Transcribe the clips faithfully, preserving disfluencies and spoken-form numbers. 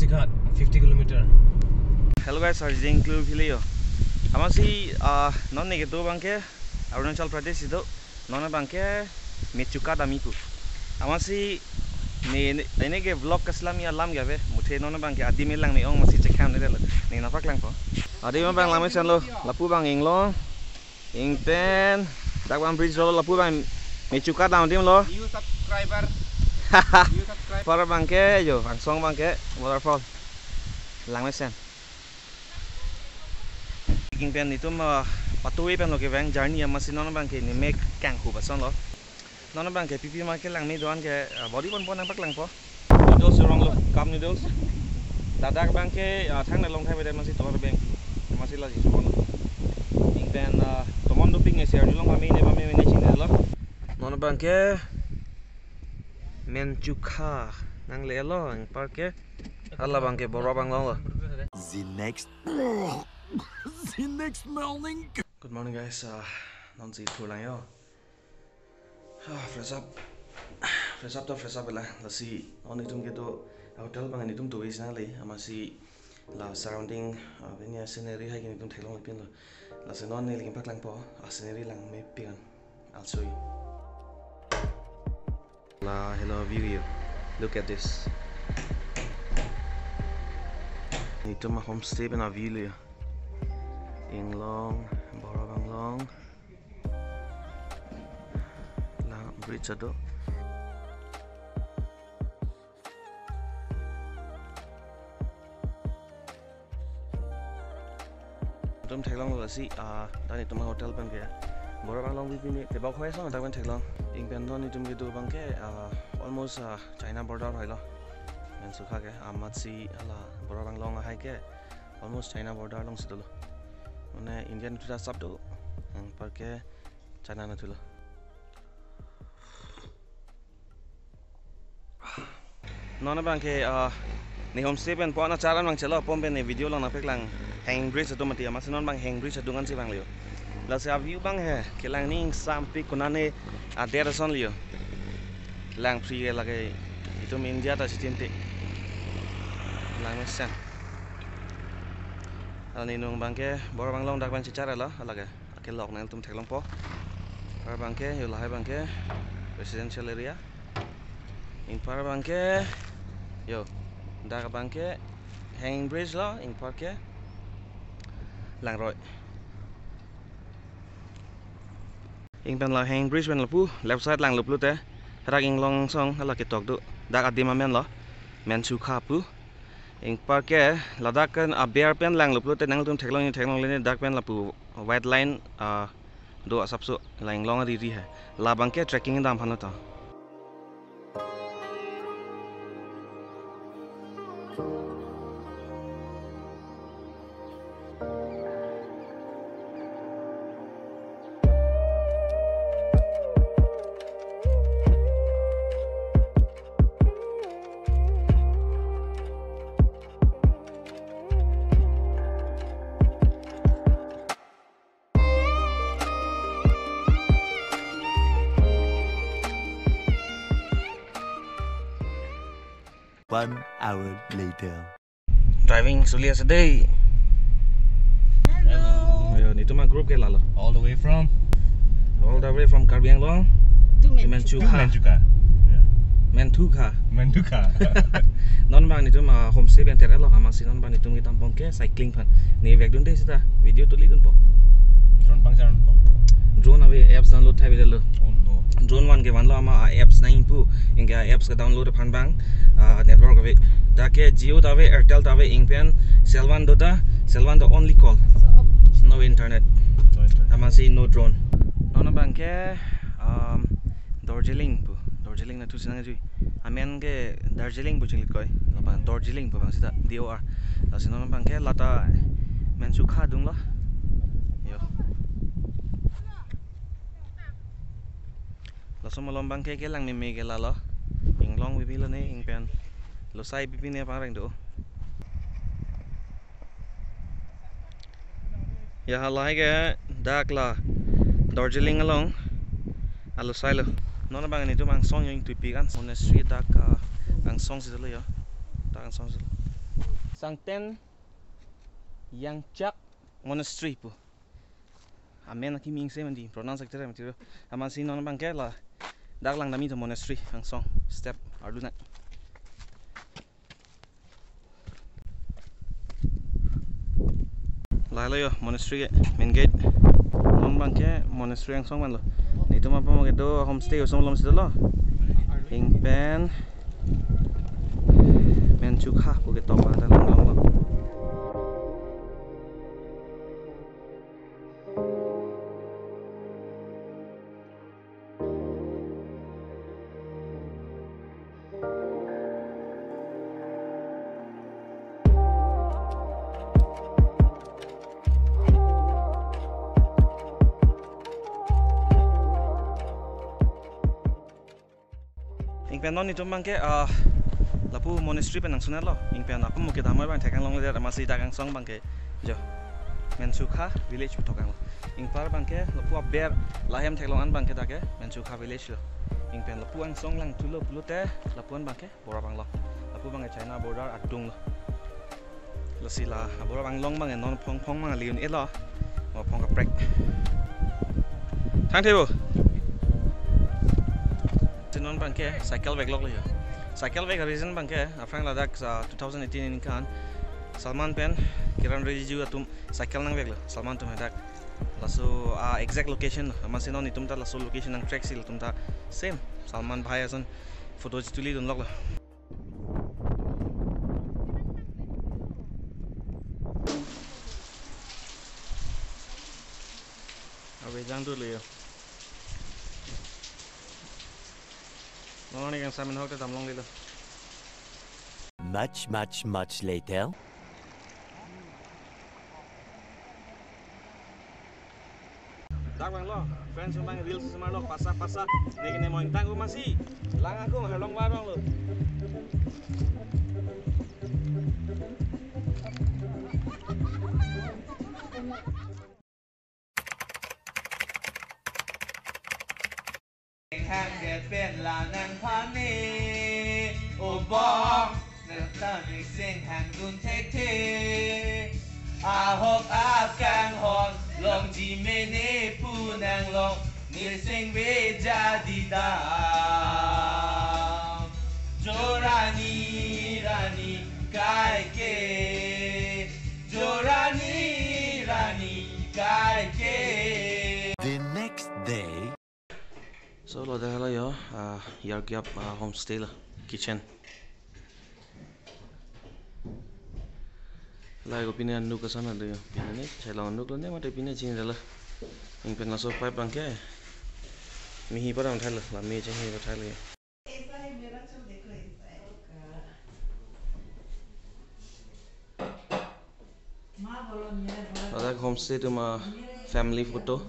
Ghat, fifty kilometer. Hello guys, arjing klur phile yo. Amatsi, ah, non ne kedo abangke Arunachal Pradesh si do. Non abangke Mechuka dam-ipo. Amatsi ne, ne, ne ke vlog kaselam alam ke ave. Muthe non abangke adim lang me-ong amatsi chekham ne delo. Ne nangpaklangpo. Adim abang lang mesenlo. Lapu abang Inglong. Ingpen dak abang bridge lo, lapu abang Mechuka dam adim lo. New subscriber. New subscriber. Par abangke yo, angsong abangke waterfall. Lang mesen. Ingpen netum, ah, patuwe pen lo kevang journey amatsi non abangke ne mek kanghu bason lo. Non abangke pipi ma kelang me do-an ke, ah, body pon pon nangpaklangpo. Noodles rong lo, cup noodles. Ladak abangke, ah, thang na long thai beda amatsi tovar beng. Amatsi lasi suan lo. Ingpen, ah, tomon doping esi arjulong pame ne pame ne chine lo. Non abangke Mechuka nanglelo, ingparke hala abangke Boro Panglong lo. The next, the next morning. Good morning guys, ah, non si thurlang yo. Ah, fresh up. Fresh up to fresh up la. Lasi non netum kedo hotel abang netum to wis nangli. Amatsi la surrounding, ah, bini scenery hai ke netum theklong ipin lo. Lasi non ne lagi paklangpo. Ah, scenery lang mepik an. I'll show you. La hello view yo. Look at this. Netum a homestay pen a view lo yo. Inglong, Boro Panglong. La bridge ado. Netum theklong lo lasi, ah, dak netum hotel pen ke. Boro Panglong pipi ne tebok hoi asong dak pen theklong. Ingpen non netum kedo abangke, ah, almost, ah, China border hoi lo. Mensukha ke, amatsi hala Boro Panglong ahai ke. Almost China border along si dolo. Mane India netum ta sap do. Ingparke China netum lo. Non abangke, ah, ne homestay pen pon acharan abang chelo pon pen ne video along nangpaklang hanging bridge atum mati amatsi non abang hanging bridge adung an si vanglo. Lasi a view abang he kelang ning sampik konane ader ason lo yo. Lang phri ke lake itum India ta si tin te. Lang mesen. Ani nung abangke Boro Panglong dak abang chichar lo lake. Akelok nangtum theklongpo. Par abangke, yo lahai abangke residential area. Ingpar abangke, yo, dak abangke hanging bridge lo, ingparke langroi. Ingpen la hanging bridge pen lapu, left side langlo pulote, rak Inglong song, hala ketok do, dak adim amen lo, Mensukha pu. Ingparke ladak kan aber pen langlo pulote nangtum theklong ni theklongle ne dak pen lapu white line, ah, do asapso la Inglong ariri hai. La abangke trekking dam aphan lo ta. One hour later. Driving suli ase dei. Hello. Ayo, nitum a group ke lalo. All the way from? All the way from Karbi Anglong. To Menchuka. Menchuka. Menchuka. Yeah. Menchuka. Menchuka. Non abang nitum, ah, homestay pen terlo, amatsi non abang nitum kedam pon ke cycling aphan. Ne vek dun dei sita video tuli dunpo. Drone pangchar dunpo. Drone ave, apps download thai beda lo. Oh no. Drone van ke vanlo ama, ah, apps nangpu. Ingke, ah, apps ke download aphan abang, ah, network ave. Dak ke Jio ta ave, Airtel ta ave, ingpen cell van do ta, cell van do only call. No internet. No internet. Amatsi no drone. Non abangke, um, Darjeeling pu. Darjeeling na thusi nangji. Amen ke Darjeeling pu chinglit koi. Labang Darjeeling pu abang sita D O R. Lasi non abangke lata Mensukha adung lo. Yo. Laso malom abangke kelang meme ke lalo. Inglong pipi lo ne ingpen. Losai pipi ne pangreng do. Ya, halahai ke dak la Darjeeling along alosai lo. Non abang nitum angsong yo ingtuipi kan. Monastery dak, ah, angsong si lo yo. Dak angsong si lo. Sangten Yangchak Monastery pu. Amen akimi ingse mandi, pronounce aktere mati ro. Amatsi non abangke ladak langdam itum monastery angsong step arlu nang. Lahelo yo monastery ke main gate. Non abangke monastery angsong manlo. Netum aphan mo kedo homestay osomlom si dolo. Ingpen Menchukha pu ketok mata langdamlo. Ingpen non netum abangke, ah, lapu monastery pen nangsunetlo. Ingpen aphan mo kedam abang theklong longle, amatsi dak angsong abangke jo Menchukha village pu thok-anglo. Ingpar abangke lapu aber lahem theklong an abangke dak ke Menchukha village lo. Ingpen lapu angsong langthulo pulote lapu an abangke border abanglo. Lapu abangke China border adunglo. Lasi la border abang along abang non phong phong abang liun elo. Mo phong kaprek. Thangthebo. Tenon abangke cycle vekloklo yo. Cycle vek reason abangke aphrang ladak sa two thousand eighteen aningkan Salman pen Kiran Rijiju atum cycle nangveklo. Salman atum hadak. Laso a exact location lo. Amatsi non netum ta laso location nang track si latum ta same Salman bhai ason photo chitulidunloklo. Ave jang tu le yo. Morning ang samin hok te damlonglelo. Much, much, much later. Dak abanglo, friends, abang reels semarlo, pasa pasa. Neke ne moin tang ko masi. Lang ako, halong warong lo. Hang det pen la nangphan ne, o bong, nang ta ning sing hangdun thekthe. Ahok akanghon longji mene pu nanglong, ne sing ve jadi dam. Jo rani rani kaike, jo rani rani kaike. The next day. So, lahelo yo, ah, Yargiap, ah, homestay lo, kitchen. Lahai ko pine anuk ason ado yo, pine ne, chailong anuk lo ne, mate pine chinidetlo. Ingpen laso pipe abangke mihi padam thailo, la me chenghi pathailo yo. Ladak homestay atum a-family photo.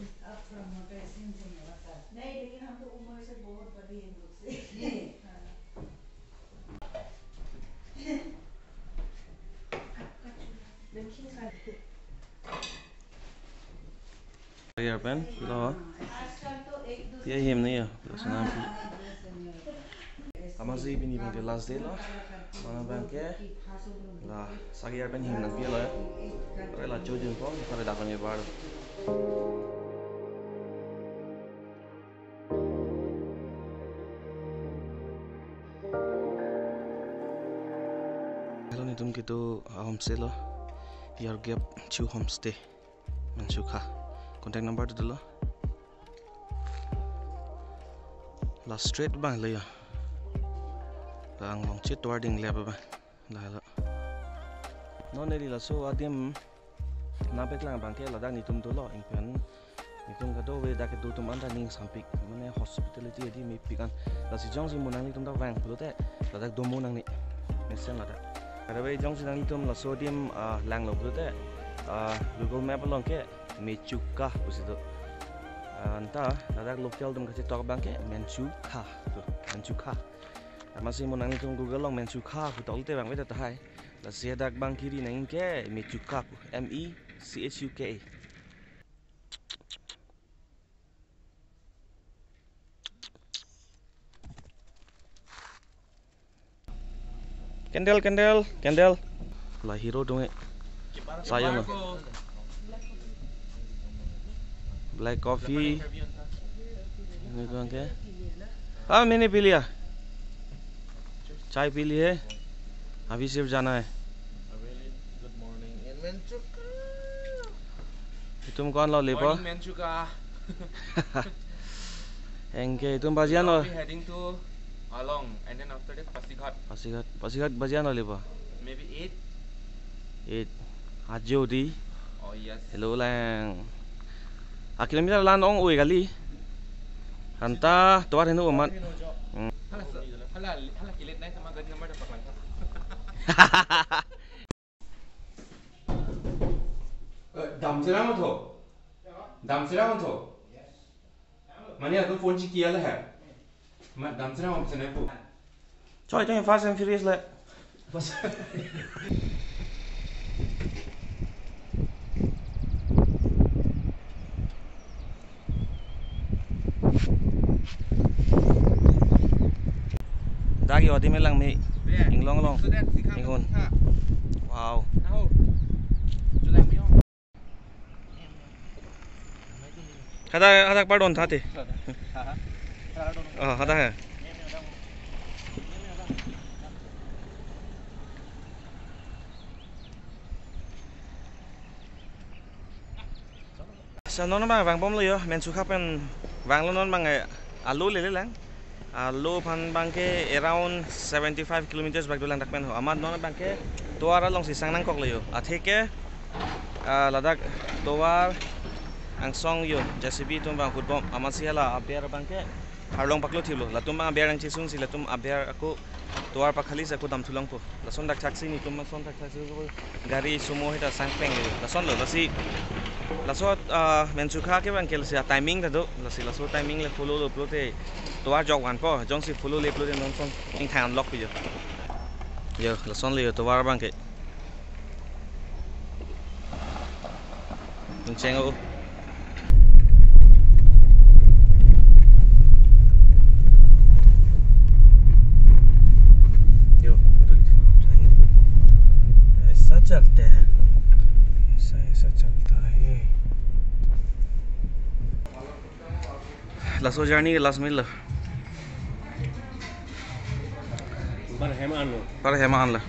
Sagi arpen lo. Ye hem ne yo. Laso nangpi. Amatsi pini abangke last day lo. Mana abangke la sagi arpen hem nangpilo yo. Are la chojun pong, are dak pame bar. Lahelo netum kedo a-homestay lo. Yargiap Chu Homestay. Menchukha. Contact number tu dolo. La straight abang le yo. Lang long chit tovar ding le abang. Lahelo. Non neli laso adim nangpeklang abangke ladak netum dolo, ingpen netum kadokave dak kedo atum anta ning sampik, mane hospitality adi mepik an. Lasi jongsi mo nanglitum dak vang pulote ladak domo nangne. Mesen ladak. Kadokave jongsi nanglitum laso adim, ah, langlo pulote, ah, Google Map along ke Mechuka pusi do. Ah, anta ladak local atum kachetok abangke Menchukha tu, Menchukha. Amatsi mo nanglitum Google along Menchukha pu toklote vangve tahai. Lasi hadak abang kiri nangji ke Mechuka pu, M E C H U K A. Candle, candle, candle. La hero dong eh. Sayo no. Black coffee. Ini ko ke. Ah, maine piliya. चाय पी ली है, अभी सिर्फ जाना है। Good morning in Manchukuo. तुम कौन लो लेपो? Morning, Manchukuo. Anke, तुम बजिया no? We'll be heading to Along, and then after that, Pasighat. Pasighat, Pasighat बजिया नो लेपो? Maybe eight. Eight. Ajo di. Oh, yes. Hello lang. A kilometer lan ong ui kali. Anta tovar henu amat. Hmm. Hala, hala, hala kilit nai sama gari number dapat lang. Eh, dam serang atho? Dam serang atho? Mane atum phone chiki ala hai. Ma dam serang om senai po. Choi, choi, Fast and Furious le. Pas. Dak yo di melang mi. Inglong long. Ingun. Wow. Hada, hada pardon thate. Ah, hada hai. Sa non abang vangbomlo yo, Manchukuo pen vanglo non abang, eh, alo lele lang. Alo aphan abangke around seventy-five kilometers bak dolang dak pen ho. Amat non abangke tovar alongsi sang nangkoklo yo. Atheke, ah, ladak tovar angsong yo, J C B atum abang hutbom. Amatsi hala aber abangke arlong paklo thilo. Latum abang aber nangchesungsi latum aber ako tovar pakhalisi ako damthu longpo. Lason dak thaksi netum lason dak thaksi gari sumo heta sangpeng le. Lasonlo, lasi, laso, ah, Manchukuo ke abangke lasi a timing ta do. Lasi laso timing le follow lo pulote tovar jok vanpo. Jongsi follow le pulote non son ingthang lok pi yo. Yo, lasonlo yo tovar abangke. Ingcheng o. Yo, ऐसा चलते हैं, ऐसा, ऐसा चलता है। Laso journey ke last meal lo. Bar hem anlo. Bar hem anlo.